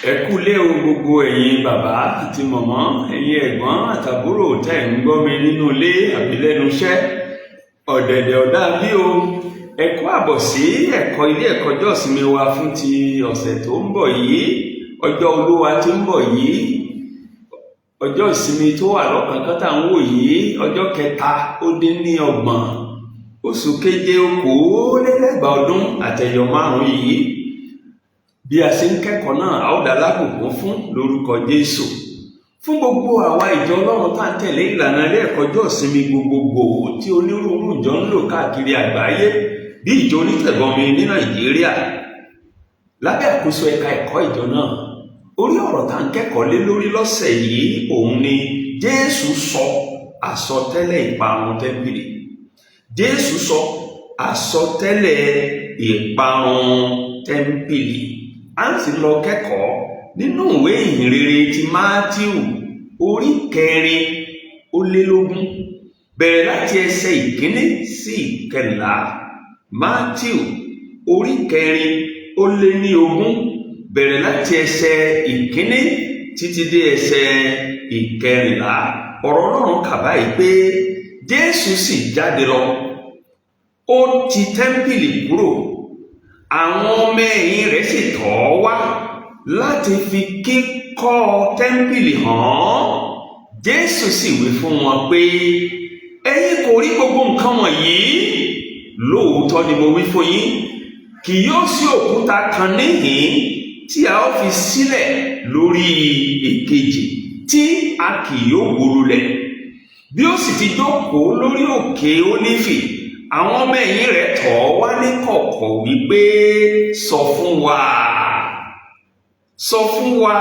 Ẹ kúlé o, gbogbo ẹ̀yin bàbá àti mọ̀mọ́, ẹ̀yin ẹ̀gbọ́n àtàbúrò tẹ́ ń gbọ́ mi nínú ilé àbí lẹ́nu iṣẹ́, ọ̀dẹ̀dẹ̀ ọ̀dà bí o. Ẹ kú àbọ̀ sí ẹ̀kọ́ ilé ẹ̀kọ́ ọjọ́ ìsinmi wa fún ti ọ̀sẹ̀ tó ń bọ̀ yìí, ọjọ́ Olúwa tí ń bọ̀ yìí, ọjọ́ ìsinmi tó wà lọ́kànkán tá à ń wò yìí, ọjọ́ 33 oṣù keje 2025 yìí. Bí a ṣe ń kẹ́kọ̀ọ́ náà, a ó dá lábùkún fún lórúkọ Jésù. Fún gbogbo àwa ìjọ Ọlọ́run tá à ń tẹ̀lé ìlànà ilé ẹ̀kọ́ ọjọ́ ìsinmi gbogbogbò tí onírúurú ìjọ ń lò káàkiri àgbáyé, bí ìjọ onítẹ̀bọmi ní Nàìjíríà lábẹ́ àkóso ẹ̀ka ẹ̀kọ́ ìjọ náà, orí ọ̀rọ̀ tá à ń kẹ́kọ̀ọ́ lé lórí lọ́sẹ̀ yìí òun ni Jésù sọ àsọtẹ́lẹ̀ ìparun tẹ́ḿpìlì. Jésù sọ àsọtẹ́lẹ̀ ìparun tẹ́ḿpìlì. A ń sì lọ kẹ́kọ̀ọ́ nínú ìwé ìhìnrere ti Mátíù, orí 24, bẹ̀rẹ̀ láti ẹsẹ̀ 1 sí 14. Mátíù, orí 24, bẹ̀rẹ̀ láti ẹsẹ̀ 1 títí dé ẹsẹ̀ 14. Ọ̀rọ̀ Ọlọ́run kà báyìí pé, Jésù sì jáde lọ, ó ti tẹ́ḿpìlì kúrò, àwọn ọmọ ẹ̀yìn rẹ̀ sì tọ̀ ọ́ wá láti fi kíkọ́ tẹ́ḿpìlì hàn án. Jésù sì wí fún wọn pé, "Ẹ̀yin kò rí gbogbo nǹkan wọ̀nyí? Lóòótọ́ ni mo wí fún yín, kì yóò sí òkúta kan níhìn tí a ó fi sílẹ̀ lórí èkejì tí a kì yóò wó lulẹ̀." Bí ó sì ti jókòó lórí òkè Ólífì, àwọn ọmọ ẹ̀yìn rẹ̀ tọ̀ ọ́ wá ní kọ̀kọ̀ wípé, "Sọ fún wa, sọ fún wa,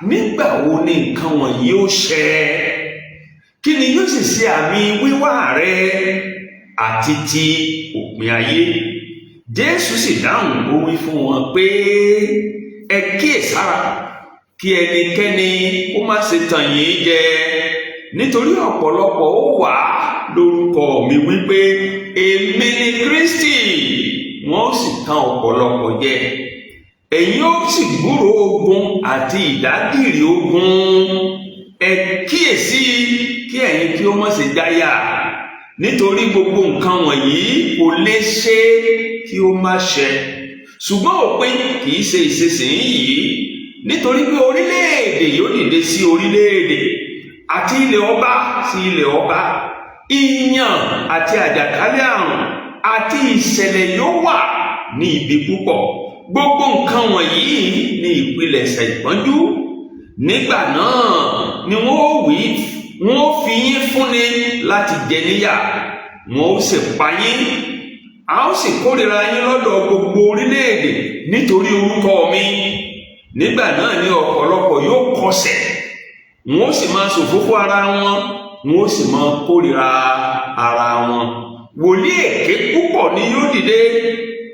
nígbà wo ni nǹkan wọ̀nyí ó ṣẹ? Kí ni yóò sì ṣe àmì wíwá rẹ àti ti òpin ayé?" Jésù sì dáhùn, ó wí fún wọn pé, "Ẹ kíyèsára kí ẹnikẹ́ni kó má ṣe tàn yín jẹ, nítorí ọ̀pọ̀lọpọ̀ ó wá lórúkọ mi wípé, 'Èmi ni Kristi,' wọ́n ó sì tàn ọ̀pọ̀lọpọ̀ jẹ. Ẹ̀yin ó sì gbúròó ogun àti ìdágìrì ogun. Ẹ kíyèsí kí ẹ̀yin kí ó má ṣe jáyà, nítorí gbogbo nǹkan wọ̀nyí kò lè ṣe kí ó má ṣẹ, ṣùgbọ́n òpin kì í ṣe ìsinsìnyí. Nítorí pé orílẹ̀-èdè yóò dìde sí orílẹ̀-èdè, àti ilẹ̀ ọba sí ilẹ̀ ọba. Ìyàn àti àjàkálẹ̀ àrùn àti ìṣẹ̀lẹ̀ yóò wà ní ibi púpọ̀. Gbogbo nǹkan wọ̀nyí ní ìpilẹ̀ṣẹ̀ ìpọ́njú. Nígbà náà ni wọ́n ó wí, wọ́n ó fi yín fúnni láti jẹ níyà, wọ́n ó sì pa yín. A ó sì kórìíra yín lọ́dọ̀ gbogbo orílẹ̀-èdè nítorí orúkọ mi. Nígbà náà ni ọ̀pọ̀lọpọ̀ yóò kọsẹ̀, wọ́n ó sì máa ṣòfófó ara wọn, wọ́n ó sì máa kórìíra ara wọn. Wòlíì èké púpọ̀ ni yóò dìde,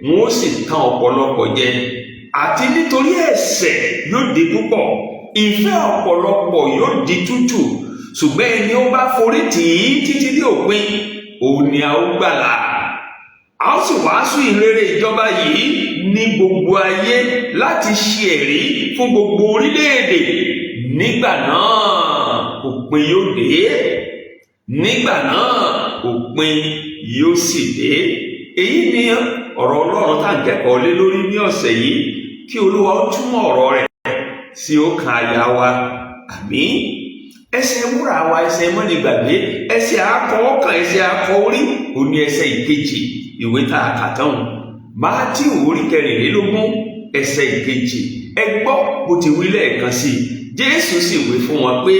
wọ́n ó sì tàn ọ̀pọ̀lọpọ̀ jẹ. Àti nítorí ẹ̀ṣẹ̀ yóò di púpọ̀, ìfẹ́ ọ̀pọ̀lọpọ̀ yóò di tútù. Ṣùgbọ́n ẹni ó bá forí tì í títí dé òpin, òun ni a ó gbàlà. A ó sì wàásù ìhìnrere ìjọba yìí ní gbogbo ayé láti ṣe ẹ̀rí fún gbogbo orílẹ̀-èdè. Nígbà náà òpin yóò dé. Nígbà náà òpin yóò sì dé. Èyí ni ọ̀rọ̀ Ọlọ́run tá à ń kẹ́kọ̀ọ́ lé lórí ní ọ̀sẹ̀ yìí. Kí Olúwa ó túmọ̀ ọ̀rọ̀ rẹ̀ sí ọkàn àyà wa. Àmín. Ẹsẹ̀ wúrà wa, ẹsẹ̀ mọ́ni gbàgbé, ẹsẹ̀ akọ ọkàn, ẹsẹ̀ akọ orí òní, ẹsẹ̀ 2 ìwé tá a kà tán, Mátíù orí 24, ẹsẹ̀ 2. Ẹ gbọ́ bó ti wí lẹ́ẹ̀kan sí i. Jésù sì wí fún wọn pé,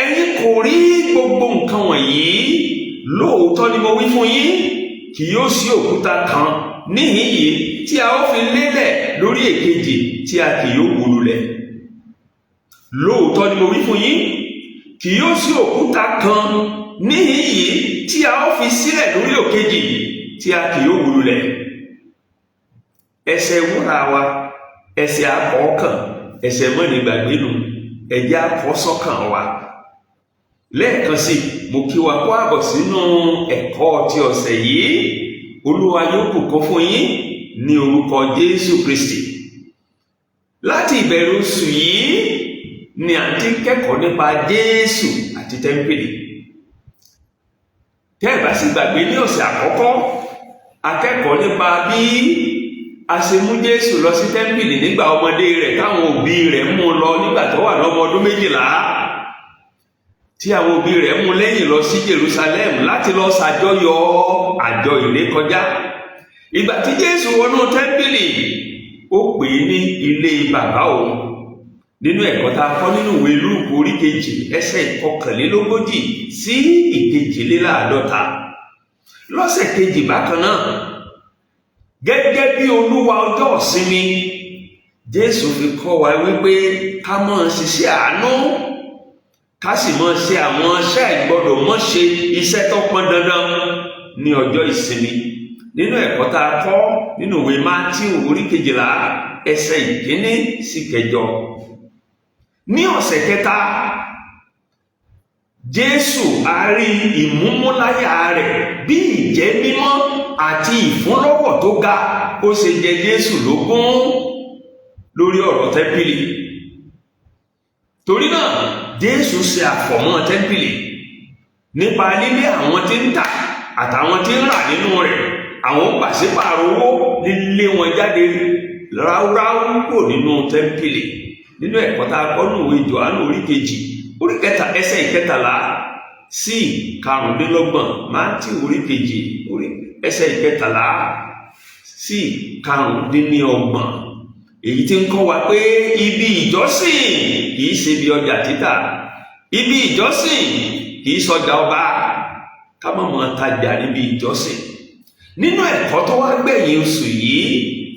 "Ẹ̀yin kò rí gbogbo nǹkan wọ̀nyí? Lóòótọ́ ni mo wí fún yín, kì yóò sí òkúta kan níhìn yìí tí a ó fi lélẹ̀ lórí èkejì tí a kì yóò wó lulẹ̀. Lóòótọ́ ni mo wí fún yín, kì yóò sí òkúta kan níhìn yìí tí a ó fi sílẹ̀ lórí òkejì tí a kì yóò wó lulẹ̀." Ẹsẹ̀ wúrà wa, ẹsẹ̀ akọ̀ọ̀kan, ẹsẹ̀ mọ́ni gbàgbé nu, ẹ̀jẹ̀ akọ́sọ́kàn wa. Lẹ́ẹ̀kan sí, mo kí wa kó àbọ̀ sínú ẹ̀kọ́ ti ọ̀sẹ̀ yìí. Olúwa yóò bùkún fún yín ní orúkọ Jésù Kristi. Láti ìbẹ̀rẹ̀ oṣù yìí ni à ń ti kẹ́kọ̀ọ́ nípa Jésù àti tẹ́ḿpìlì. Tẹ́ ẹ̀ bá sì gbàgbé, ní ọ̀sẹ̀ àkọ́kọ́, akẹ́kọ̀ọ́ nípa bí a ṣe mú Jésù lọ sí tẹ́ḿpìlì nígbà ọmọdé rẹ̀, táwọn òbí rẹ̀ mú un lọ nígbà tó wà lọ́mọ ọdún 12, tí àwọn òbí rẹ̀ mú lẹ́yìn lọ sí Jerusalem láti lọ ṣàjọyọ̀ àjọ ìrékọjá. Ìgbà tí Jésù wọnú tẹ́ḿpìlì, ó pè é ní ilé bàbá òun, nínú ẹ̀kọ́ tá a kọ́ nínú ìwé Lúùkù orí 2, ẹsẹ̀ 41 sí 52. Lọ́sẹ̀ kejì bákan náà, gẹ́gẹ́ bí Olúwa ọjọ́ ìsinmi, Jésù fi kọ́ wa wípé ká máa ṣiṣẹ́ àánú, ká sì máa ṣe àwọn iṣẹ́ ìgbọ́dọ̀ mọ́ ṣe, iṣẹ́ tó pọn dandan ní ọjọ́ ìsinmi, nínú ẹ̀kọ́ tá a kọ́ nínú ìwé Mátíù orí 12, ẹsẹ̀ 1 sí 8. Ní ọ̀sẹ̀ kẹta, Jésù a rí ìmúmúláyà rẹ̀ bí ìjẹ́ mímọ́ àti ìfúnlọ́wọ̀ tó ga ó ṣe jẹ Jésù lógún lórí ọ̀rọ̀ tẹ́ḿpìlì. Torí náà, Jésù ṣe àfọ̀mọ́ tẹ́ḿpìlì nípa lílé àwọn tí ń tà àtàwọn tí ń rà nínú rẹ̀, àwọn pàṣípààrọ̀ owó, lílé wọn jáde ráúráú kò nínú tẹ́ḿpìlì, nínú ẹ̀kọ́ tá a kọ́ nínú ìwé Jòhánù orí 2, orí 3, ẹsẹ̀ 13 sí 25. Mátíù orí 2, orí ẹsẹ̀ 13 sí 25, èyí tí ń kọ́ wa pé ibi ìjọsìn kìí ṣe ibi ọjà títà, ibi ìjọsìn kìí sọjà ọba, ká má máa tajà níbi ìjọsìn. Nínú ẹ̀kọ́ tó wá gbẹ̀yìn oṣù yìí,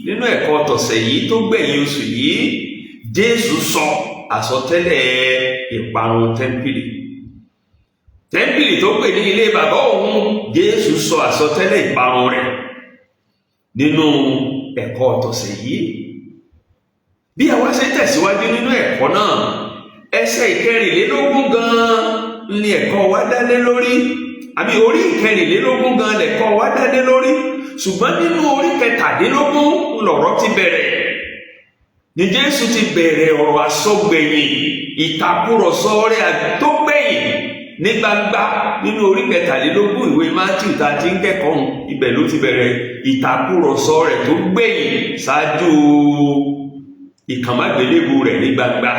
nínú ẹ̀kọ́ tọ̀sẹ̀ yìí tó gbẹ̀yìn oṣù yìí, Jésù sọ àsọtẹ́lẹ̀ ìparun tẹ́ḿpìlì. Tẹ́ḿpìlì tó pè ní ilé bàbá òun, Jésù sọ àsọtẹ́lẹ̀ ìparun rẹ̀ nínú ẹ̀kọ́ tọ̀sẹ̀ yìí. Bí àwa ṣe tẹ̀síwájú nínú ẹ̀kọ́ náà, ẹsẹ̀ 24 gan-an ni ẹ̀kọ́ wa dálé lórí, àbí orí 24 gan lẹ̀kọ́ wa dálé lórí, ṣùgbọ́n nínú orí 17 lọ̀rọ̀ ti bẹ̀rẹ̀, ní Jésù ti bẹ̀rẹ̀ ọ̀rọ̀ àsọgbẹ̀yìn, ìtàkùrọ̀sọ rẹ̀ tó gbẹ̀yìn ní gbangba. Nínú orí 23 ìwé Mátíù tá a ti ń kẹ́kọ̀ọ́, ibẹ̀ ló ti bẹ̀rẹ̀ ìtàkùrọ̀sọ rẹ̀ tó gbẹ̀yìn ṣáájú ìkànmágbélébù rẹ̀ ní gbangba.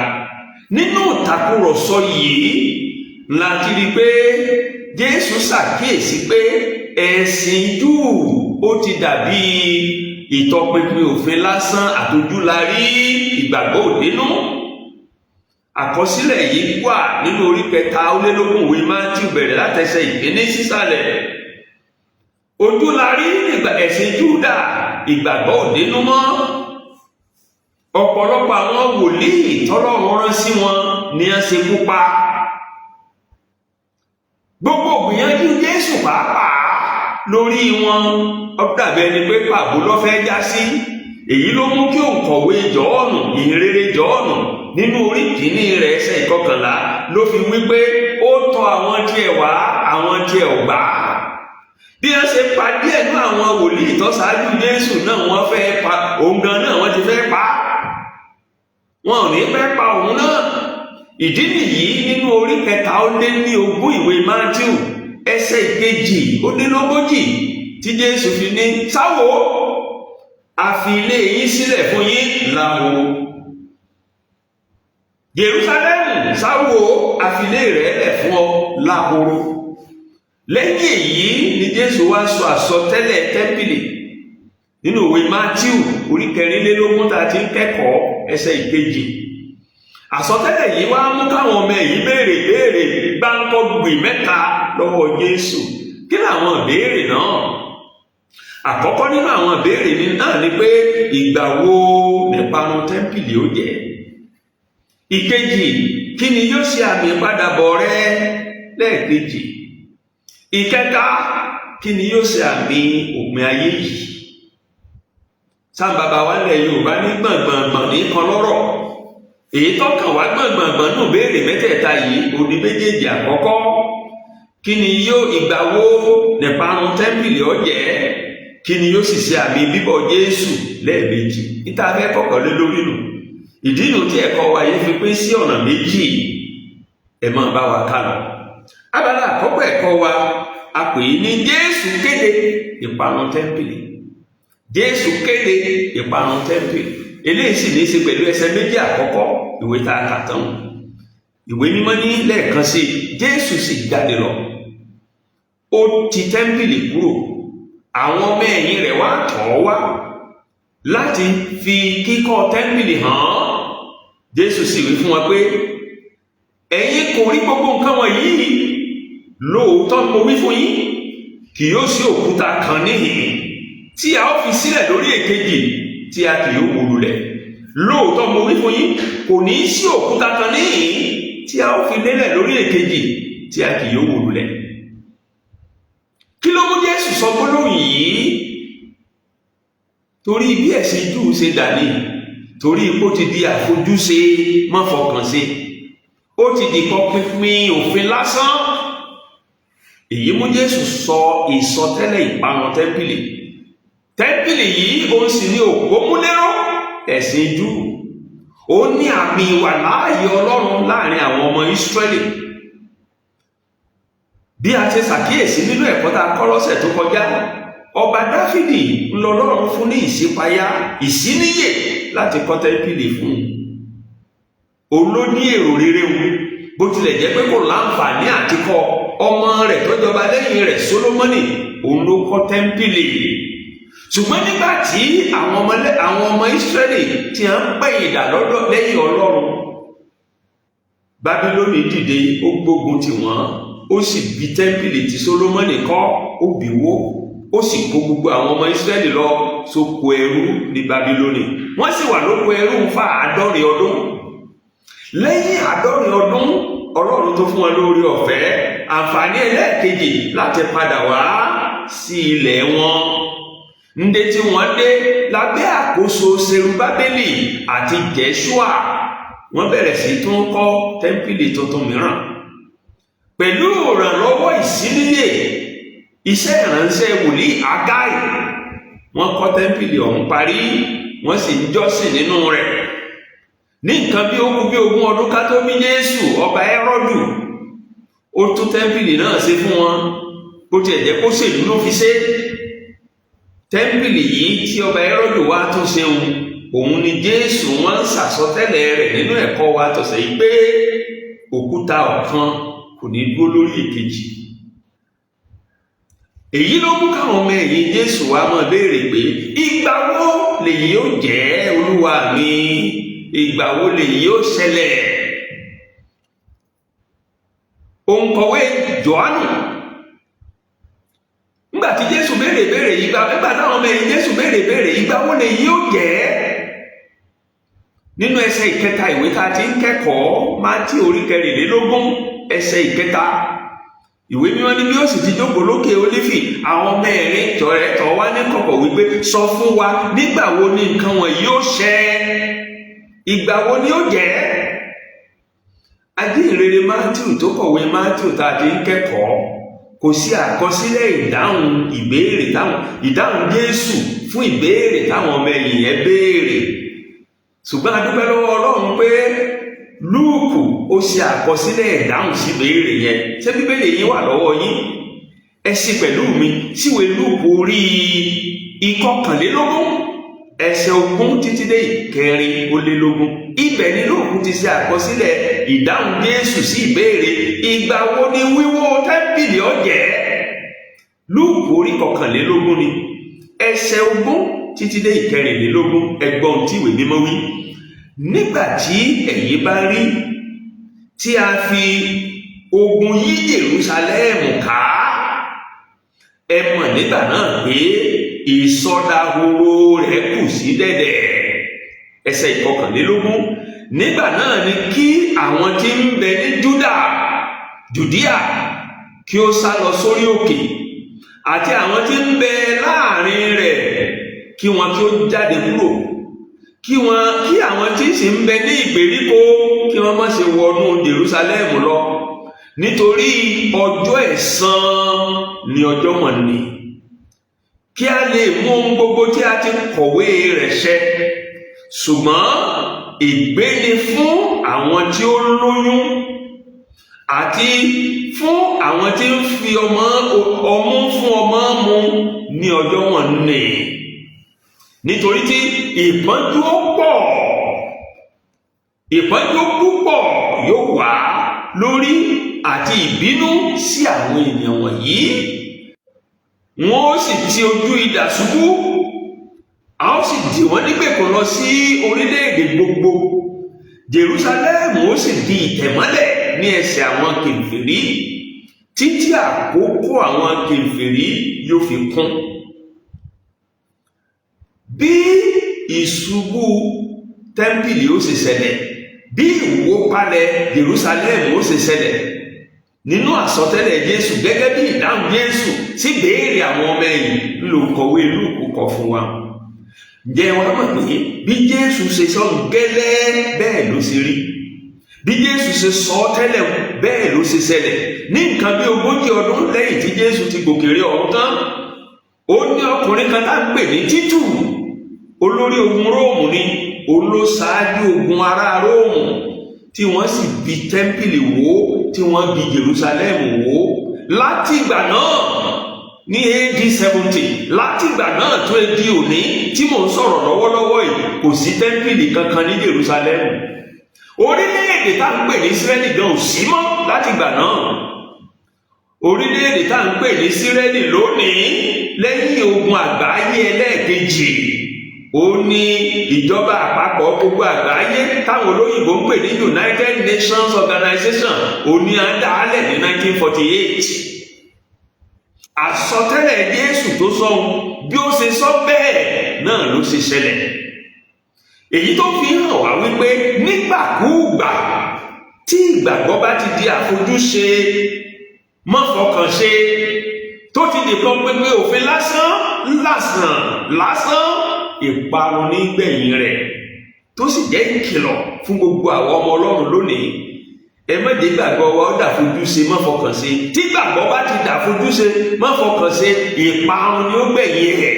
Nínú ìtàkùrọ̀sọ yìí láti rí i pé Jésù ṣàkíyèsí pé ẹ̀sìn Júù ó ti dàbí ìtọpinpin òfin lásán, àtojúlarí, ìgbàgbọ́ òdínú. Àkọsílẹ̀ yìí wà nínú orí 23 ìwé Mátíù, bẹ̀rẹ̀ látẹsẹ̀ 1 sísàlẹ̀. Ojúlarí nígbà ẹ̀sìn Júdà, ìgbàgbọ́ òdínú mọ́. Ọ̀pọ̀lọpọ̀ àwọn wòlíì tọ́lọ́run rán sí wọn ni wọ́n ṣekú pa. Gbogbo ògbìyànjú Jésù pàápàá lórí wọn, ó dàbí ẹni pé pàbó ló fẹ́ já sí. Èyí ló mú kí òǹkọ̀wé Jọ́ọ̀nù, ìhìnrere Jọ́ọ̀nù, nínú orí 1 rẹ̀, ẹsẹ̀ 11, ló fi wípé ó tọ̀ àwọn tiẹ̀ wá, àwọn tiẹ̀ ò gbà á. Bí wọ́n ṣe pa díẹ̀ nú àwọn wòlíì tó ṣáájú Jésù náà, wọ́n fẹ́ pa òun gan náà, wọ́n ti fẹ́ pa á, wọn ò ní fẹ́ pa òun náà. Ìdí nìyí, nínú orí 23 ìwé Mátíù, ẹsẹ̀ 42, tí Jésù fi ní, "Sáwò, a fi ilé yín sílẹ̀ fún yín láhoro. Jerúsálẹ́mù, sáwò, a fi ilé rẹ̀ lẹ̀ fún ọ láhoro." Lẹ́yìn èyí ni Jésù wá sọ àsọtẹ́lẹ̀ tẹ́ḿpìlì nínú ìwé Mátíù orí 24 tá a ti ń kẹ́kọ̀ọ́, ẹsẹ̀ 2. Àsọtẹ́lẹ̀ yìí wá mú káwọn ọmọ ẹ̀yìn béèrè béèrè gbáǹkọ́gbì mẹ́ta lọ́wọ́ Jésù. Kí làwọn ìbéèrè náà? Àkọ́kọ́ nínú àwọn ìbéèrè náà ni pé, ìgbà wo níparun tẹ́ḿpìlì ó jẹ́? Ìkejì, kí ni yóò ṣe àmì ìpadàbọ̀ rẹ lẹ́ẹ̀kejì? Ìkẹta, kí ni yóò ṣe àmì òpin ayé yìí? Sáà wa lẹ̀ Yorùbá ní gbọ̀ngbọ̀ngbọ̀n ní kan lọ́rọ̀. Èyí tọ́kàn wá gbọ̀ngbọ̀ngbọ̀n nù béèrè mẹ́tẹ̀ẹ̀ta yìí òní méjèèjì àkọ́kọ́. Kí ni yóò, ìgbà wo níparun tẹ́ḿpìlì ó jẹ́? Kí ni yóò sì ṣe àmì bíbọ̀ Jésù lẹ́ẹ̀mejì? Níta fẹ́ kọ̀kọ́ lé lórí nù. Ìdí nu tí ẹ̀kọ́ wa yìí fi pín sí ọ̀nà méjì. Ẹ máa bá wa kálọ. Abala àkọ́kọ́ ẹ̀kọ́ wa, a pè é ní Jésù kéde ìparun tẹ́ḿpìlì. Jésù kéde ìparun tẹ́ḿpìlì. Eléyìí sì ní í ṣe pẹ̀lú ẹsẹ̀ méjì àkọ́kọ́ ìwé tá a kà tán. Ìwé Mímọ́ ní lẹ́ẹ̀kan sí i, Jésù sì jáde lọ, ó ti tẹ́ḿpìlì kúrò. Àwọn ọmọ ẹ̀yìn rẹ̀ wá tọ̀ ọ́ wá láti fi kíkọ́ tẹ́ḿpìlì hàn án. Jésù sì wí fún wọn pé, "Ẹ̀yin kò rí gbogbo nǹkan wọ̀nyí? Lóòótọ́ mo wí fún yín, kì yóò sí òkúta kan níhìn tí a ó fi sílẹ̀ lórí èkejì tí a kì yóò wó lulẹ̀. Lóòótọ́ mo wí fún yín, kò ní í sí òkúta kan níhìn tí a ó fi lélẹ̀ lórí èkejì tí a kì yóò wó lulẹ̀." Kí ló mú Jésù sọ gbólóhùn yìí? Torí bí ẹ̀sìn Júù ṣe dà ní, torí ipò ti di àfojúse mọ́fọkànṣe, ó ti di kọpinpin òfin lásán. Èyí mú Jésù sọ ìsọtẹ́lẹ̀ ìparun tẹ́ḿpìlì. Tẹ́ḿpìlì yìí, òun sì ní òpómúléró ẹ̀sìn Júù. Ó ní àmì ìwà láàyè Ọlọ́run láàrin àwọn ọmọ Ísírẹ́lì. Bí a ti ṣàkíyèsí nínú ẹ̀kọ́ tá a kọ́ lọ́sẹ̀ tó kọjá, ọba Dáfídì ńlọlọ́run fún ní ìṣípayá, ìṣíníyè láti kọ́ tẹ́ḿpìlì fún un. Òun ló ní èrò rere wọn. Bó tilẹ̀ jẹ́ pé kò láǹfààní àti kọ́, ọmọ rẹ̀ tó jọba lẹ́yìn rẹ̀, Sólómọ́nì, òun ló kọ́ tẹ́ḿpìlì. Ṣùgbọ́n nígbà tí àwọn ọmọ Ísírẹ́lì tí wọ́n ń pẹ̀yìn dà lọ́dọ̀ lẹ́yìn Ọlọ́run, Bábílónì dìde, ó gbógun tì wọ́n, ó sì bi tẹ́ḿpìlì tí Sólómọ́nì kọ́, ó bì wó, ó sì kó gbogbo àwọn ọmọ Ísírẹ́lì lọ sóko ẹrú ní Bábílónì. Wọ́n sì wà lóko ẹrú fún 70 ọdún. Lẹ́yìn 70 ọdún, Ọlọ́run tó fún wọn lórí ọ̀fẹ́, àǹfààní ẹlẹ́ẹ̀kejì láti padà wá sí ilẹ̀ wọn. Ǹdẹ tí wọ́n dé lábẹ́ àkóso Serubábélì àti Jésùà, wọ́n bẹ̀rẹ̀ sí tún kọ́ tẹ́ḿpìlì tuntun mìíràn pẹ̀lú ìrànlọ́wọ́ ìsíníyè iṣẹ́ ìránṣẹ́ wòlíì Ágáì. Wọ́n kọ́ tẹ́ḿpìlì ọ̀hún parí, wọ́n sì ń jọ́sìn nínú rẹ̀. Ní nǹkan bí ogún bí 20 ọdún ká tó bí Jésù, ọba Hẹ́rọ́dù ó tún tẹ́ḿpìlì náà ṣe fún wọn. Bó tiẹ̀ jẹ́ kó ṣèlú ló fi ṣe. Tẹ́ḿpìlì yìí tí ọba Hẹ́rọ́dù wá tún ṣeun, òun ni Jésù wọ́n ń ṣàsọtẹ́lẹ̀ rẹ̀ nínú ẹ̀kọ́ wa tọ̀sẹ̀ yìí pé òkúta ọ̀kan kò ní dúró lórí èkejì. Èyí ló mú káwọn ọmọ ẹ̀yìn Jésù wá máa béèrè pé, "Ìgbà wo lèyí yóò jẹ́, Olúwa mi? Ìgbà wo lèyí yóò ṣẹlẹ̀?" Òǹkọ̀wé Jòhánù, nígbà tí Jésù béèrè béèrè ìgbà, nígbà táwọn ọmọ ẹ̀yìn Jésù béèrè béèrè ìgbà wo lèyí yóò jẹ́, nínú ẹsẹ̀ ìkẹta ìwé tá a ti ń kẹ́kọ̀ọ́, Mátíù orí 24, ẹsẹ̀ ìkẹta, Ìwé Mímọ́ ní, bí ó sì ti jókòó lókè Ólífì, àwọn ọmọ ẹ̀yìn rẹ̀ tọ̀ wá ní kọ̀kọ̀ wípé, "Sọ fún wa, nígbà wo ni nǹkan wọ̀nyí yóò ṣẹ? Ìgbà wo ni ó jẹ́?" Ajíhìnrere Mátíù tó kọ̀wé Mátíù tá a ti ń kẹ́kọ̀ọ́ kò sí àkọsílẹ̀ ìdáhùn ìbéèrè táwọn, ìdáhùn Jésù fún ìbéèrè táwọn ọmọ ẹ̀yìn yẹn béèrè. Ṣùgbọ́n a dúpẹ́ lọ́wọ́ Ọlọ́run pé Lúùkù ó ṣe àkọsílẹ̀ ìdáhùn sí ìbéèrè yẹn. Ṣé Bíbélì yín wà lọ́wọ́ yín? Ẹ ṣí pẹ̀lú mi síwèé Lúùkù orí 21, ẹsẹ̀ 20 títí dé 24. Ibẹ̀ ni Lúùkù ti ṣe àkọsílẹ̀ ìdáhùn Jésù sí ìbéèrè ìgbà wo ni wíwó tẹ́ḿpìlì ó jẹ́. Lúùkù orí 21 ni, ẹsẹ̀ 20 títí dé 24. Ẹ gbọ́ ohun tí ìwé Mímọ́ wí: "Nígbà tí ẹ̀yin bá rí tí a fi ogun yí Jerúsálẹ́mù ká, ẹ mọ̀ nígbà náà pé ìsọdahoro rẹ̀ kù sí dẹ̀dẹ̀." Ẹsẹ̀ 21: "Nígbà náà ni kí àwọn tí ń bẹ ní Jùdíà kí ó sá lọ sórí òkè, àti àwọn tí ń bẹ láàrin rẹ̀ kí wọn kí ó jáde kúrò, kí àwọn tí sì ń bẹ ní ìgbèríko kí wọn má ṣe wọnú Jerusalem lọ, nítorí ọjọ́ ẹ̀san ni ọjọ́ wọ̀n-ọn-nì, kí a lè mú ohun gbogbo tí a ti kọ̀wé rẹ̀ ṣẹ. Ṣùgbọ́n Ègbé ni fún àwọn tí ó lóyún àti fún àwọn tí ń fi ọmọ ọmú fún ọmọ mu ní ọjọ́ wọ̀nnì, nítorí tí ìpọ́njú ó pọ̀, ìpọ́njú púpọ̀ yóò wá lórí àti ìbínú sí àwọn ènìyàn wọ̀nyí. Wọ́n ó sì ti ojú idà ṣubú, a ó sì dì wọ́n nígbèkùn lọ sí orílẹ̀-èdè gbogbo. Jerúsálẹ́mù ó sì di ìtẹ̀mọ́lẹ̀ ní ẹsẹ̀ àwọn kèfèrí títí àkókò àwọn kèfèrí yóò fi kún. Bí ìṣubú tẹ́ḿpìlì ó ṣe ṣẹlẹ̀, bí ìwópalẹ̀ Jerúsálẹ́mù ó ṣe ṣẹlẹ̀ nínú àsọtẹ́lẹ̀ Jésù, gẹ́gẹ́ bí ìdáhùn Jésù sí béèrè àwọn ọmọ ẹ̀yìn ló kọ̀wé Lúùkù kọ fún wa. Ǹjẹ́ wàá mọ̀ pé bí Jésù ṣe sọ gẹ́lẹ́ bẹ́ẹ̀ ló ṣe rí? Bí Jésù ṣe sọ tẹ́lẹ̀ bẹ́ẹ̀ ló ṣe ṣẹlẹ̀. Ní nǹkan bí 40 ọdún lẹ́yìn tí Jésù ti gòkè rí ọ̀run tán, ó ní ọkùnrin kan tá ń pè ní Títù. Olórí ogun Róòmù ni. Òun ló ṣáájú ogun ará Róòmù tí wọ́n sì bi tẹ́ḿpìlì wó, tí wọ́n bi Jerúsálẹ́mù wó. Láti ìgbà náà ní AD 70, láti ìgbà náà tó di òní tí mò ń sọ̀rọ̀ lọ́wọ́lọ́wọ́ yìí, kò sí tẹ́ḿpìlì kankan ní Jerúsálẹ́mù. Orílẹ̀-èdè tá ń pè ní Ísírẹ́lì gan ò sí mọ́ láti ìgbà náà. Orílẹ̀-èdè tá ń pè ní Ísírẹ́lì lónìí, lẹ́yìn ogun àgbáyé ẹlẹ́ẹ̀kejì, ó ní ìjọba àpapọ̀ gbogbo àgbáyé táwọn olóyìnbó ń pè ní United Nations Organization, ó ní à ń dálẹ̀ ní 1948. Àsọtẹ́lẹ̀ Jésù tó sọ, bí ó ṣe sọ bẹ́ẹ̀ náà ló ṣe ṣẹlẹ̀. Èyí tó fi hàn wá wípé nígbàkúùgbà tí ìgbàgbọ́ bá ti di àfojúṣe, mọ́fọkànṣe, tó ti dìkan pépé òfin lásán lásán lásán, ìparun nígbẹ̀yìn rẹ̀. Tó sì jẹ́ ìkìlọ̀ fún gbogbo àwọn ọmọ Ọlọ́run lónìí: ẹ má jẹ́ gbàgbọ́ wa ó dàfojúṣe, mọ́fọkànṣe. Tí gbàgbọ́ bá ti dàfojúṣe, mọ́fọkànṣe, ìparun ni ó gbẹ̀yìn rẹ̀.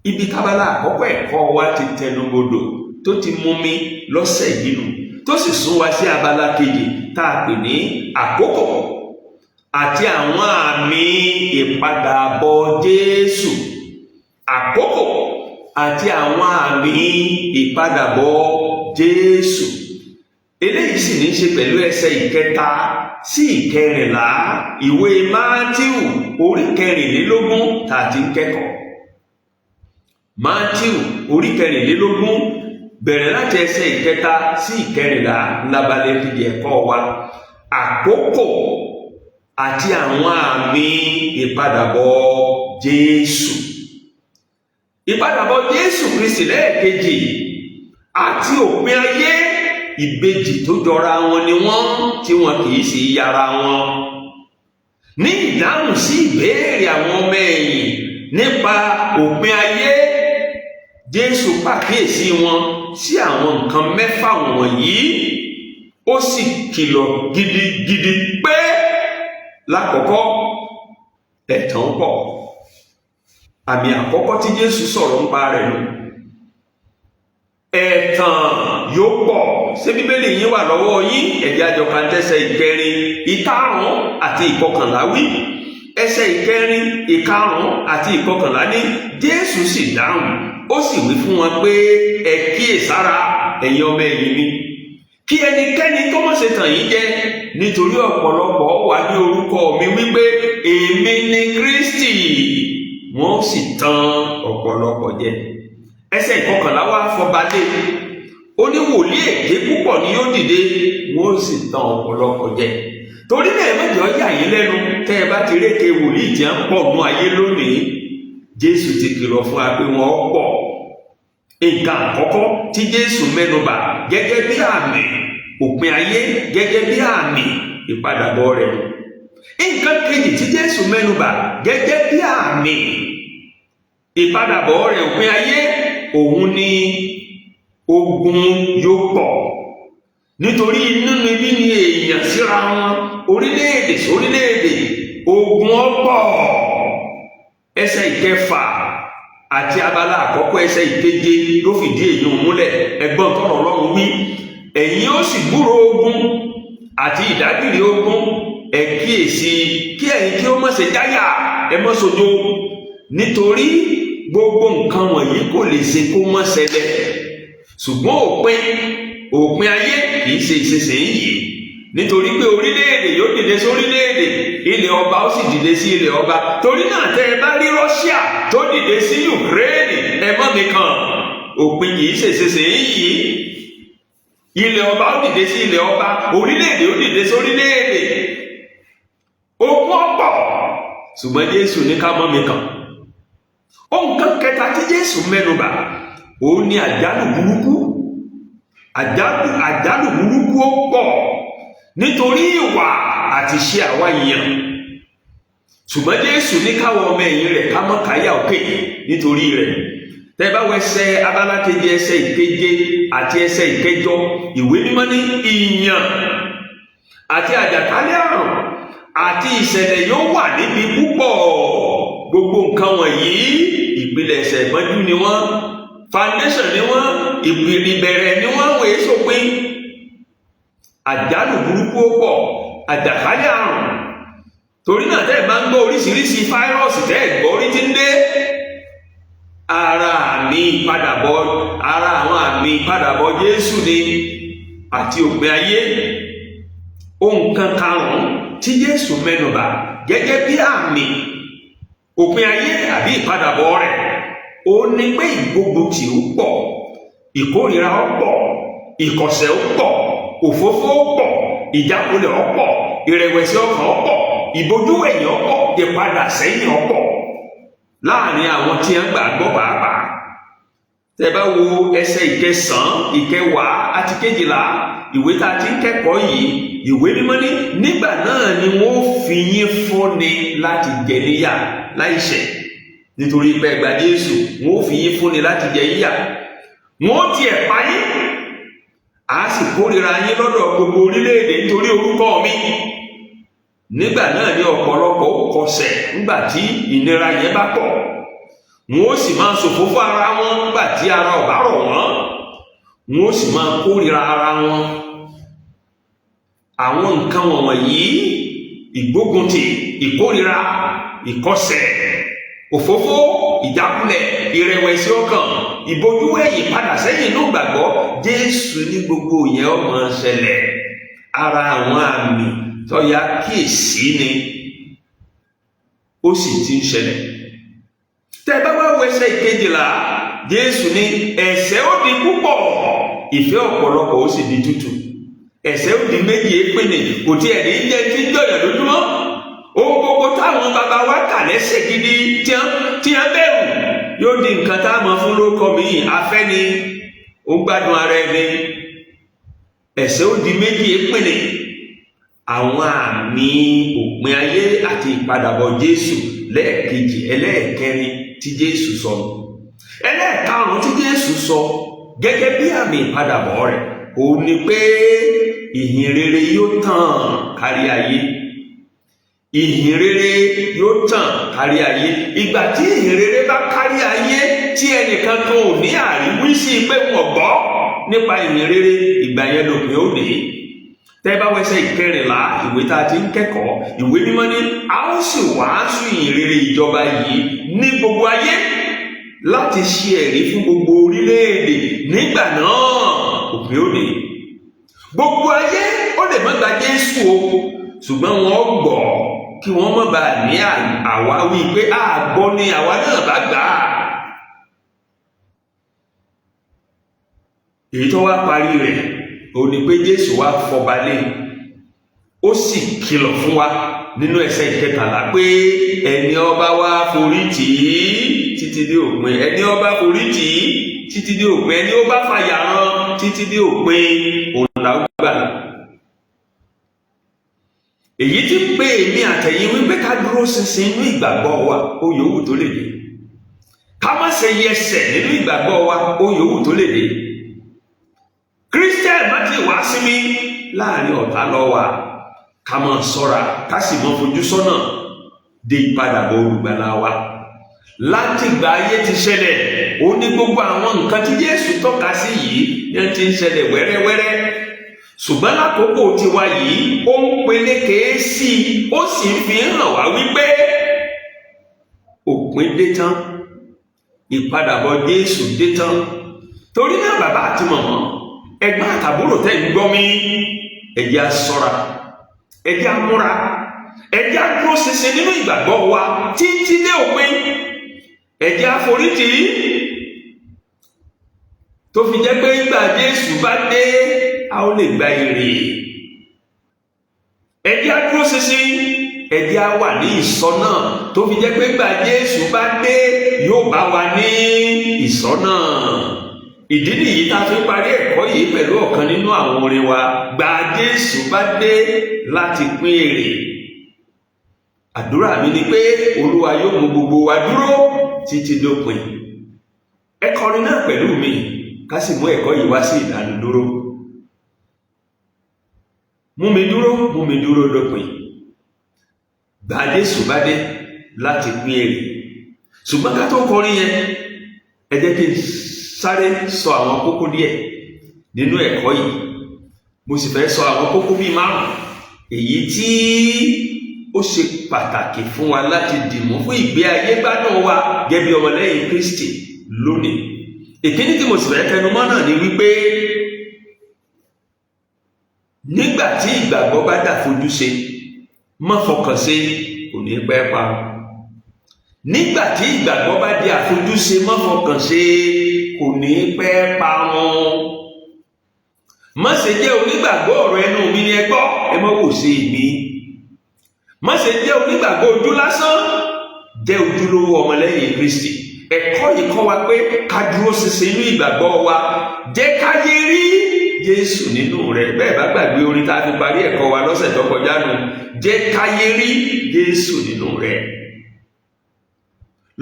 Ibi tábàlà àkọ́kọ́ ẹ̀kọ́ wa ti tẹnubodò, tó ti mú mi lọ́sẹ̀ yìí nù, tó sì sún wa sí abala kejì tá a pè ní àkókò àti àwọn àmì ìpadàbọ̀ Jésù. Àkókò àti àwọn àmì ìpadàbọ̀ Jésù, eléyìí sì ní í ṣe pẹ̀lú ẹsẹ̀ 3 sí 14 ìwé Mátíù orí 24 tá a ti ń kẹ́kọ̀ọ́. Mátíù orí 24, bẹ̀rẹ̀ láti ẹsẹ̀ 3 sí 14, lábalẹ̀ kejì ẹ̀kọ́ wa, àkókò àti àwọn àmì ìpadàbọ̀ Jésù. Ìpadàbọ̀ Jésù Kristi lẹ́ẹ̀kejì àti òpin ayé, ìbejì tó jọra wọn ni wọ́n, tí wọn kì í sì yára wọn. Ní ìdáhùn sí ìbéèrè àwọn ọmọ ẹ̀yìn nípa òpin ayé, Jésù pàkíyèsí wọn sí àwọn nǹkan mẹ́fà wọ̀nyí. Ó sì kìlọ̀ gidigidi pé lákọ̀ọ́kọ́, ẹ̀tàn pọ̀. Àmì àkọ́kọ́ tí Jésù sọ̀rọ̀ nípa rẹ̀ nù: ẹ̀tàn yóò pọ̀. Ṣé Bíbélì yín wà lọ́wọ́ yín? Ẹ̀jẹ̀ àjọkà tẹsẹ̀ 4, 5 àti 11 wí. Ẹsẹ̀ 4, 5 àti 11 ní: Jésù sì dáhùn, ó sì wí fún wọn pé, ẹ kíyèsára, ẹ̀yin ọmọ ẹ̀yìn mi, kí ẹnikẹ́ni kó má ṣe tàn yín jẹ, nítorí ọ̀pọ̀lọpọ̀ wà ní orúkọ mi wípé, èmi ni Kristi, wọ́n sì tàn ọ̀pọ̀lọpọ̀ jẹ. Ẹsẹ̀ 11 wá fọbalẹ̀, ó ní wòlíì èké púpọ̀ ni yóò dìde, wọ́n sì tàn ọ̀pọ̀lọpọ̀ jẹ. Torí náà, ẹ má jẹ́ ó yà yín lẹ́nu tẹ́ ẹ bá ti rékè wòlíì tí wọ́n pọ̀ nú ayé lónìí. Jésù ti kìlọ̀ fún wa pé wọ́n pọ̀. Nǹkan àkọ́kọ́ tí Jésù mẹ́nubà gẹ́gẹ́ bí àmì òpin ayé, gẹ́gẹ́ bí àmì ìpadàbọ̀ rẹ̀. Nǹkan kejì tí Jésù mẹ́nubà gẹ́gẹ́ bí àmì ìpadàbọ̀ rẹ̀, òpin ayé, òun ni ogun yóò pọ̀, nítorí nínú ibi ni èèyàn síra wọn, orílẹ̀-èdè sórílẹ̀-èdè, ogun ọ̀pọ̀. Ẹsẹ̀ 6 àti abala àkọ́kọ́ ẹsẹ̀ ìkeje ló fìdí èyí múlẹ̀. Ẹgbọ́n tọrọ Ọlọ́run wí: ẹ̀yin ó sì gbúrò ogun àti ìdágìrì ogun, ẹ kíyèsí kí ẹ̀yin kí ó má ṣe jáyà, ẹ má ṣojo, nítorí gbogbo nǹkan wọ̀nyí kò lè ṣe kó má ṣẹlẹ̀, ṣùgbọ́n òpin ayé kì í ṣe ìsinsìnyí. Nítorí pé orílẹ̀-èdè yóò dìde sí orílẹ̀-èdè, ilẹ̀ ọba ó sì dìde sí ilẹ̀ ọba. Torí náà, tẹ́ ẹ bá rí Russia tó dìde sí Ukraine, ẹ mọ́ mi kàn, òpin kì í ṣe ìsinsìnyí. Ilẹ̀ ọba ó dìde sí ilẹ̀ ọba, orílẹ̀-èdè ó dìde sí orílẹ̀-èdè, ogun ọ̀pọ̀, ṣùgbọ́n Jésù ní ká mọ́ mi kàn. Ohun kan kẹta tí Jésù mẹ́nubà, òun ni àjálù burúkú. Àjálù burúkú ó pọ̀ nítorí ìwà àti iṣẹ́ àwa èèyàn, ṣùgbọ́n Jésù ní káwọn ọmọ ẹ̀yìn rẹ̀ ká mọ́ káyà òkè nítorí rẹ̀. Tẹ́ bá wọ ẹsẹ̀ abala keje, ẹsẹ̀ ìkeje àti ẹsẹ̀ ìkẹjọ, ìwé mímọ́ ní ìyàn àti àjàkálẹ̀ àrùn àti ìṣẹ̀lẹ̀ yóò wà níbi púpọ̀. Gbogbo nǹkan wọ̀nyí, ìpìlẹ̀ ẹ̀ṣẹ̀ ìpọ́njú ni wọ́n, foundation ni wọ́n, ìbẹ̀rẹ̀ ni wọ́n, wòye sópin. Àjálù burúkú ó pọ̀, àjàkálẹ̀ àrùn. Torí náà, tẹ́ ẹ̀ máa ń gbọ́ oríṣiríṣi fáírọ́ọ̀sì tẹ́ ẹ̀ gbọ́ orí tí ń dé, ara àmì ìpadàbọ̀, ara àwọn àmì ìpadàbọ̀ Jésù ni àti òpin ayé. Ohun kan karùn-ún tí Jésù mẹ́nubà gẹ́gẹ́ bí àmì òpin ayé àbí ìpadàbọ̀ rẹ̀, ó ní pé ìgbóguntì ó pọ̀, ìkórìíra ó pọ̀, ìkọ̀sẹ̀ ó pọ̀, òfófó ó pọ̀, ìjákulẹ̀ ó pọ̀, ìrẹ̀wẹ̀sì ọkàn ó pọ̀, ìbojúwẹ̀yìn ó pọ̀, ìpadà sẹ́yìn ó pọ̀ láàrin àwọn tí wọ́n gbàgbọ́ pàápàá. Tẹ́ bá wo ẹsẹ̀ ìkẹsàn-án, ìkẹwàá àti kejìlá ìwé tá a ti ń kẹ́kọ̀ọ́ yìí, ìwé mímọ́ ní nígbà náà ni wọ́n fi yín fúnni láti jẹ níyà láìṣẹ̀. Nítorí pé ẹ gba Jésù, wọ́n fi yín fúnni láti jẹ yíyà, wọ́n tiẹ̀ pa yín, a sì kórìíra yín lọ́dọ̀ gbogbo orílẹ̀-èdè nítorí orúkọ mi. Nígbà náà ni ọ̀pọ̀lọpọ̀ ó kọsẹ̀ nígbà tí ìnira yẹn bá pọ̀, wọn ó sì máa ṣòfófó ara wọn nígbà tí ara ò bá rọ̀ wọ́n, wọn ó sì máa kórìíra ara wọn. Àwọn nǹkan wọ̀nyí, ìgbóguntì, ìkórìíra, ìkọsẹ̀, òfófó, ìjákulẹ̀, ìrẹ̀wẹ̀sì ọkàn, ìbojúwẹ̀yìn, padà sẹ́yìn inú ìgbàgbọ́, Jésù ní gbogbo yẹn ó máa ṣẹlẹ̀. Ara àwọn àmì tó yá kíyèsí ni, ó sì ti ń ṣẹlẹ̀. Tẹ́ bá wá wo ẹsẹ̀ ìkejìlá, Jésù ní ẹ̀ṣẹ̀ ó di púpọ̀, ìfẹ́ ọ̀pọ̀lọpọ̀ ó sì di tútù. Ẹ̀ṣẹ̀ ó di méjì épìnì, kò tiẹ̀ ní jẹ́ tí ń jọ̀yàn lójúmọ́. Ohun gbogbo táwọn bàbá wa kà lẹ́sẹ̀ gidi tí wọ́n bẹ̀rù yóò di nǹkan tá a mọ̀ fún lóko mi afẹ́ni ó gbádùn ara ẹni. Ẹ̀ṣẹ̀ ó di méjì épìnì. Àwọn àmì òpin ayé àti ìpadàbọ̀ Jésù lẹ́ẹ̀kejì, ẹlẹ́ẹ̀kẹrin tí Jésù sọ. Ẹlẹ́ẹ̀karùn-ún tí Jésù sọ gẹ́gẹ́ bí àmì ìpadàbọ̀ rẹ̀, òun ni pé ìhìn rere yóò tàn kárí ayé. Ìhìn rere yóò tàn kárí ayé. Ìgbà tí ìhìn rere bá kárí ayé, tí ẹnìkan kan ò ní àríwísí pé wọ́n gbọ́ nípa ìhìn rere, ìgbà yẹn lòpin ó dé. Tẹ́ bá wẹsẹ̀ ìkẹrìnlá ìwé tá a ti ń kẹ́kọ̀ọ́, ìwé mímọ́ ní a ó sì wàásù ìhìn rere ìjọba yìí ní gbogbo ayé láti ṣe ẹ̀rí fún gbogbo orílẹ̀-èdè, nígbà náà òpin ó dé. Gbogbo ayé ó lè má gba Jésù o, ṣùgbọ́n wọ́n gbọ́ kí wọ́n má bàa ní àwáwí pé àgbọ́ ni àwa náà bá gbà á. Èyí tó wá parí rẹ̀ ó ní pé Jésù wá fọba lé, ó sì kìlọ̀ fún wa nínú ẹsẹ̀ ìkẹtàlá pé ẹni ọba wá forí tì í títí dé òpin, ẹni ọba forí tì í títí dé òpin, ẹni ó bá fàyà rán títí dé òpin, òun là ó gbà. Èyí tí ń pè mí àtẹ̀yìn wípé ká dúró ṣinṣin nínú ìgbàgbọ́ wa, ó yòówù tó lè dé. Ká má ṣe yẹsẹ̀ nínú ìgbàgbọ́ wa, ó yòówù tó lè dé. Christian má ti wá sí mi láàrin ọ̀tá lọ wà, ká máa ṣọ́ra, ká sì máa fojú sọ́nà dé ìpadàbọ̀ olùgbàlà wa. Láti ìgbà ayé ti ṣẹlẹ̀, ó ní gbogbo àwọn nǹkan tí Jésù tọ́ka sí yìí ní ti ń ṣẹlẹ̀ wẹ́rẹ́wẹ́rẹ́. Ṣùgbọ́n lákòókò tiwa yìí, ó ń peléke sí i, ó sì ń fi hàn wá wípé òpin dé tán, ìpadàbọ̀ Jésù dé tán. Torí náà, bàbá àti màmá, ẹ̀gbọ́n àtàbúrò tẹ́ ń gbọ́ mi, ẹ jẹ́ á ṣọ́ra, ẹ jẹ́ á múra, ẹ jẹ́ á dúró ṣinṣin nínú ìgbàgbọ́ wa títí dé òpin. Ẹ jẹ́ á forítì, tó fi jẹ́ pé ìgbà Jésù bá dé, a ó lè gba èrè. Ẹ jẹ́ á dúró ṣinṣin, ẹ jẹ́ á wà ní ìṣọ́nà, tó fi jẹ́ pé ìgbà Jésù bá dé, yóò bá wa ní ìṣọ́nà. Ìdí nìyí tá a fi parí ẹ̀kọ́ yìí pẹ̀lú ọ̀kan nínú àwọn orin wa, "Gbà Jésù bá dé láti pín èrè". Àdúrà mi ni pé Olúwa yóò mú gbogbo wa dúró títí dópin. Ẹ kọrin náà pẹ̀lú mi, ká sì mú ẹ̀kọ́ yìí wá sí ìdánudúró. Mú mi dúró, mú mi dúró dópin, gbà Jésù bá dé láti pín èrè. Ṣùgbọ́n ká tó kọrin yẹn, ẹ jẹ́ kí n sáré sọ àwọn kókó díẹ̀ nínú ẹ̀kọ́ yìí. Mo sì fẹ́ sọ àwọn kókó bíi márùn èyí tí ó ṣe pàtàkì fún wa láti dìmú fún ìgbé ayé gbádùn wa gẹ́gẹ́ bí ọmọlẹ́yìn Kristi lónìí. Ìkíní tí mo sì fẹ́ tẹnumọ́ náà ni wípé nígbà tí ìgbàgbọ́ bá dàfojú ṣe, má fọkàn ṣe, kò ní pẹ́ pa. Nígbà tí ìgbàgbọ́ bá di àfojúṣe, má fọkàn ṣe, kò ní pẹ́ parun. Má ṣe jẹ́ onígbàgbọ́ ọ̀rọ̀ ẹnu mi ni ẹ gbọ́, ẹ má wò sí mi. Má ṣe jẹ́ onígbàgbọ́ ojú lásán, jẹ́ ojúlówó ọmọlẹ́yìn Kristi. Ẹ̀kọ́ yìí kọ́ wa pé ká dúró ṣinṣin inú ìgbàgbọ́ wa, jẹ́ káyé rí Jésù nínú rẹ̀. Bẹ́ẹ̀ bá gbàgbé, orin tá a fi parí ẹ̀kọ́ wa lọ́sẹ̀ tó kọjá nù, "Jẹ́ káyé rí Jésù nínú rẹ̀".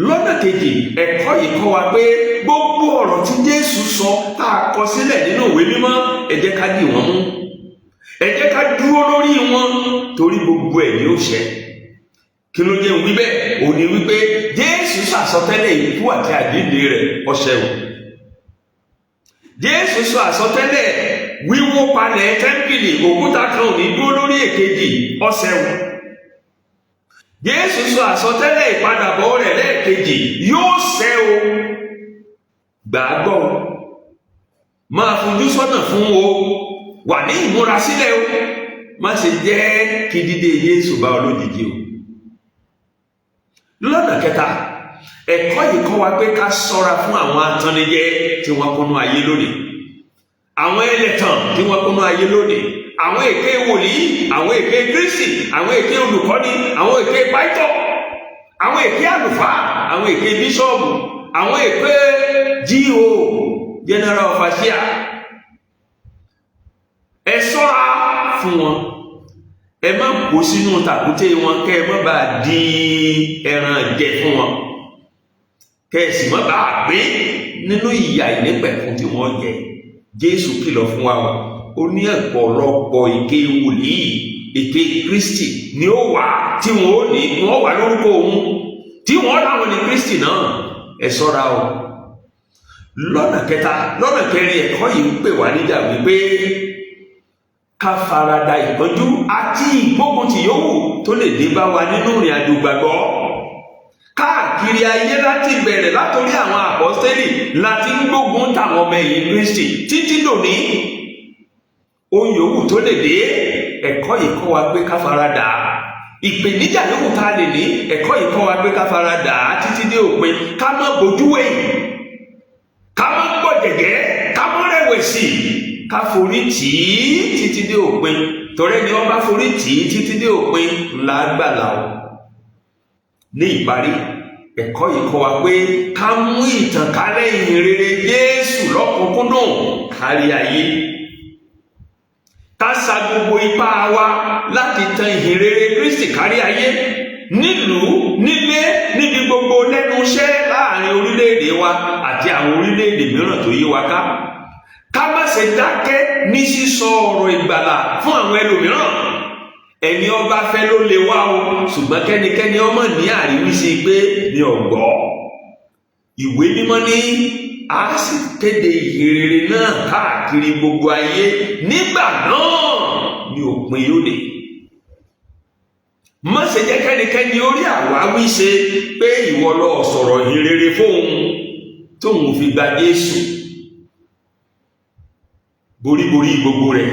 Lọ́nà kejì, ẹ̀kọ́ yìí kọ́ wa pé gbogbo ọ̀rọ̀ tí Jésù sọ tá a kọ sílẹ̀ nínú ìwé mímọ́, ẹ jẹ́ ká dì wọ́n mú, ẹ jẹ́ ká dúró lórí wọn, torí gbogbo ẹ̀ ni ó ṣẹ. Kí ló jẹ́ wí bẹ́ẹ̀? Ò ní wípé Jésù sàsọtẹ́lẹ̀ ikú àti àjíǹde rẹ̀, ó ṣẹ o. Jésù sọ àsọtẹ́lẹ̀ wíwó palẹ̀ tẹ́ḿpìlì, òkúta kan ò ní dúró lórí èkejì, ó ṣẹ o. Jésù sọ àsọtẹ́lẹ̀ ìpadàbọ̀ rẹ̀ lẹ́ẹ̀kejì, yóò ṣẹ o. Gbàgbọ́, máa fojú sọ́nà fún o, wà ní ìmúrasílẹ̀ o. Má ṣe jẹ́ kí dídé Jésù bá ọ lójijì o. Lọ́nà kẹta, ẹ̀kọ́ yìí kọ́ wa pé ká ṣọ́ra fún àwọn atannijẹ tí wọ́n kúnnú ayé lónìí, àwọn ẹlẹ́tàn tí wọ́n kúnnú ayé lónìí, àwọn èké wòlíì, àwọn èké Kristi, àwọn èké olùkọ́ni, àwọn èké pásítọ̀, àwọn èké àlùfáà, àwọn èké bíṣọ́ọ̀bù, àwọn èké G.O., general overseer. Ẹ ṣọ́ra fún wọn, ẹ má kó sínú tàkúté wọn, kẹ́ ẹ má bàa di ẹran jẹ fún wọn, kẹ́ ẹ sì má bàa gbé nínú ìyà ìnípẹ̀kun tí wọ́n jẹ. Jésù kìlọ̀ fún wa o. Ó ní ọ̀pọ̀lọpọ̀ èké wòlíì, èké Kristi ni ó wà, tí wọ́n ó ní wọ́n wà lórúkọ òun, tí wọ́n láwọn ní Kristi náà. Ẹ ṣọ́ra o. Lọ́nà kẹta, lọ́nà kẹrin, ẹ̀kọ́ yìí ń pè wá níjà wípé ká farada ìpọ́njú àti ìgbóguntì yòówù tó lè dé bá wa nínú ìrìn àjò gbàgbọ́. Káàkiri ayé, láti bẹ̀rẹ̀ látòrí àwọn àpọ́stélì láti ń gbógun táwọn ọmọ ẹ̀yìn Kristi títí dòní. Ohun yòówù tó lè dé, ẹ̀kọ́ yìí kọ́ wa pé ká farada ìpèníjà yòówù tá a lè ní. Ẹ̀kọ́ yìí kọ́ wa pé ká farada títí dé òpin, ká má bojú wẹ̀yìn, ká má gbọ̀jẹ̀gẹ́, ká má rẹ̀wẹ̀sì, ká forí tì í títí dé òpin, torí ẹni wọ́n bá forí tì í títí dé òpin ńlá gbàlà o. Ní ìparí, ẹ̀kọ́ yìí kọ́ wa pé ká mú ìtànkálẹ̀ ìhìn rere Jésù lọ́kùnkúndùn kárí ayé, ká sa gbogbo ipá wa láti tan ìhìn rere Kristi kárí ayé, nílùú, nílé, níbi gbogbo, lẹ́nu iṣẹ́, láàrin orílẹ̀-èdè wa àti àwọn orílẹ̀-èdè mìíràn tó yí wa ká. Ká má ṣe dákẹ́ ní sísọ ọ̀rọ̀ ìgbàlà fún àwọn ẹlòmíràn. Ẹni ọba fẹ́ ló lè wá o, ṣùgbọ́n kẹ́nikẹ́ni ọmọ ní àríwísí pé mi ò gbọ́. Ìwé Mímọ́ ní a sì kéde ìhìnrere náà káàkiri gbogbo ayé, nígbà náà ni òpin yóò dé. Má ṣe jẹ́ kẹ́nikẹ́ni orí àwáwí ṣe pé ìwọ lọ sọ̀rọ̀ ìhìnrere fóun tóun fi gba Jésù. Boríborí gbogbo rẹ̀,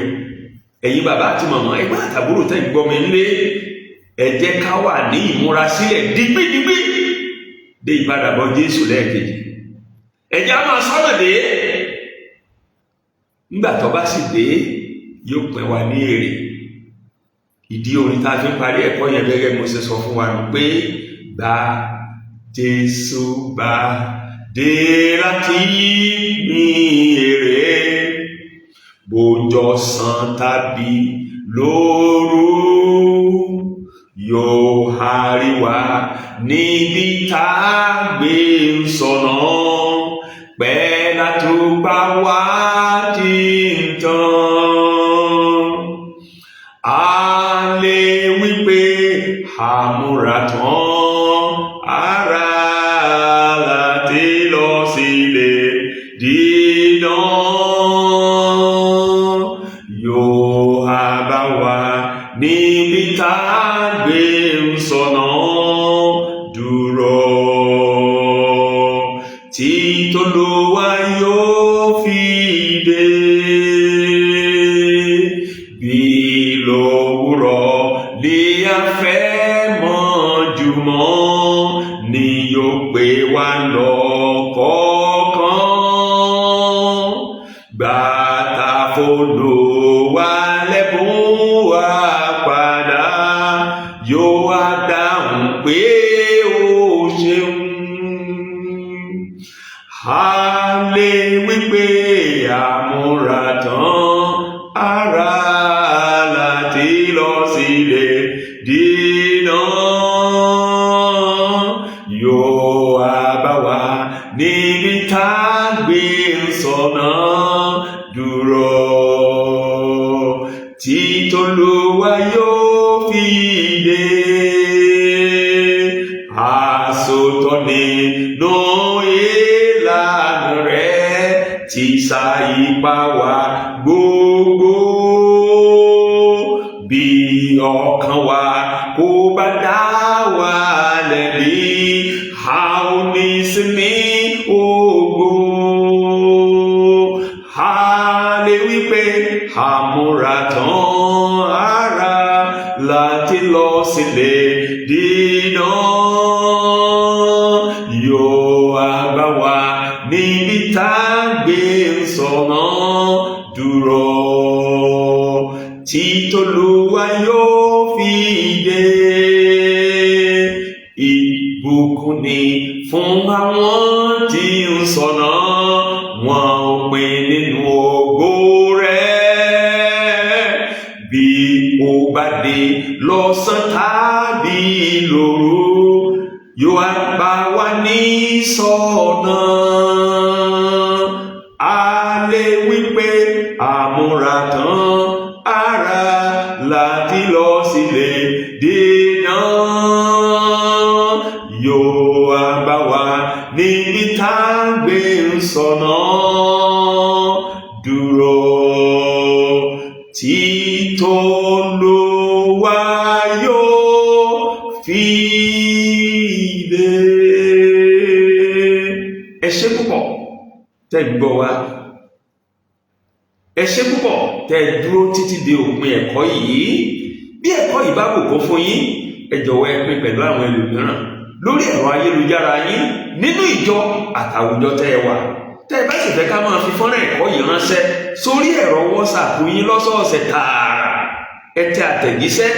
ẹ̀yin bàbá àti màmá, ẹ̀gbọ́n àtàbúrò tẹ́ ń gbọ́ mi nílé, ẹ jẹ́ ká wà ní ìmúrasílẹ̀ digbídigbí dé ìpadàbọ̀ Jésù lẹ́ẹ̀kejì. Ẹ jẹ́ á máa sọ́nà dé. Nígbà tó bá sì dé, yóò pín wa ní èrè. Ìdí orin tá a fi ń parí ẹ̀kọ́ yẹn, gẹ́gẹ́ mo ṣe sọ fún wa nù pé gba Jésù bá dé láti pín èrè, bójọ́sán tàbí lóru, yóò hárí wa níbi tá a gbé ń sọnà pẹ́ látùpà wá tí ń tàn. A lè wí pé àmúra tán ara láti lọ sílé dídán, yóò há bá wa níbi tá a gbé ń sọnà dúró tí tOlúwa yóò fi dé. Bí lówùrọ̀ lè àfẹ̀mọ́júmọ́ ni yóò pè wá lọ́kọ̀ọ̀kan, gbàtà f'Olúwa lẹ́bùn wa padà, yóò wá dáhùn pé ó ṣeun. A lè wípé àmúra tán ara láti lọ sílé dídán, yóò wá bá wa níbi tá a gbé ń sọ̀nà dúró tí tOlúwa yóò fi dé. Àsòtọ́ nínú ìlànà rẹ̀ tí sa ipá wa gbogbo, bí ọkàn wa kò bá dá wa lẹ́bi, a ò ní sinmi ògo. A lè wí pé àmúra tán ara láti lọ sílé dídán, yóò wá bá wa níbi tá a gbé ń sọ̀nà dúró tí tOlúwa yóò fi dé. Ìbùkún ni fún àwọn tí ń ṣọ́nà, wọn ò pín nínú ògo rẹ̀. Bí ó bá dé lọ́sàn tàbí lóru, yóò wá bá wa ní sọ́nà. A lè wí pé àmúra tán ara láti lọ sílé dídán, yóò wá bá wa níbi tá a gbé ń sọ̀nà dúró tí tOlúwa yóò fi dé. Ẹ ṣé púpọ̀ tẹ́ gbọ́ wa. Ẹ ṣé púpọ̀ tẹ́ dúró títí di òpin ẹ̀kọ́ yìí. Bí ẹ̀kọ́ yìí bá bùkún fún yín, ẹ jọ̀wọ́ ẹ pín pẹ̀lú àwọn ẹlòmíràn lórí ẹ̀rọ ayélujára yín, nínú ìjọ àtàwùjọ tẹ́ ẹ wà. Tẹ́ ẹ bá sì fẹ́ ká máa fi fọ́nrán ẹ̀kọ́ yìí ránṣẹ́ sórí ẹ̀rọ WhatsApp yín lọ́sọ̀ọ̀sẹ̀ tààrà, ẹ tẹ àtẹ̀jíṣẹ́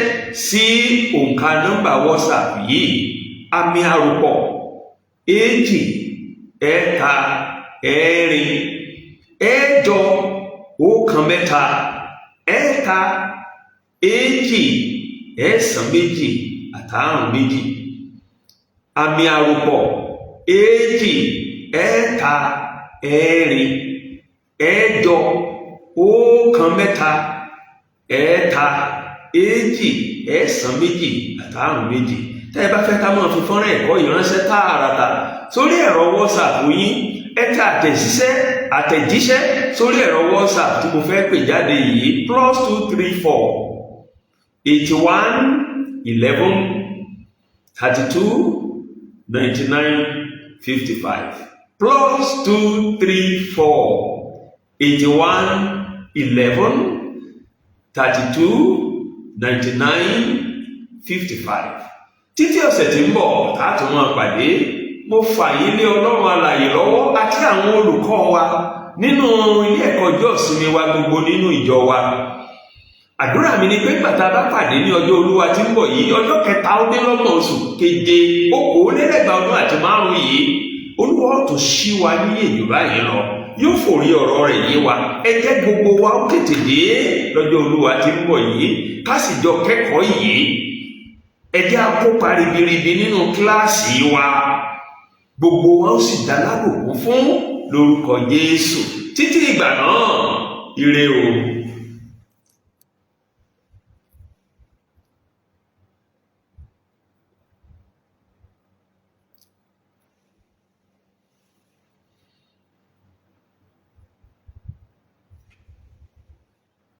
sí òǹkà nọ́mbà WhatsApp yìí: àmì àròpọ̀ 234 803 3292. Àmì àròpọ̀ 234 813 92. Tẹ́ ẹ bá fẹ́ ká máa fi fọ́nrán ẹ̀kọ́ yìí ránṣẹ́ tààràtà. Sórí ẹ̀rọ WhatsApp yín, ẹ tẹ àtẹ̀jíṣẹ́ sórí ẹ̀rọ WhatsApp tí mo fẹ́ pè jáde yìí: +234 81 11 32 99 55, +234 81 11 32 99 55. Títí ọ̀sẹ̀ tí ń bọ̀ tá a tún máa pàdé, mo fà yín lé Ọlọ́run alààyè lọ́wọ́ àti àwọn olùkọ́ wa nínú ilé ẹ̀kọ́ ọjọ́ ìsinmi wa gbogbo nínú ìjọ wa. Àdúrà mi ni pé gbàtà bá pàdé ní ọjọ́ Olúwa tí ń bọ̀ yìí, ọjọ́ 33 oṣù keje 2025 yìí, Olúwa ó tún ṣí wa níyè jù báyìí lọ, yóò fòrí ọ̀rọ̀ rẹ̀ yé wa. Ẹ jẹ́ gbogbo wa ó tètè dé lọ́jọ́ Olúwa tí ń bọ̀ yìí, ká sì jọ kẹ́kọ̀ọ́ yìí. Ẹ jẹ́ á kópa ribiribi nínú kíláàsì wa, gbogbo wa ó sì dá lábùkún fún lórúkọ Jésù. Títí ìgbà náà, ire o.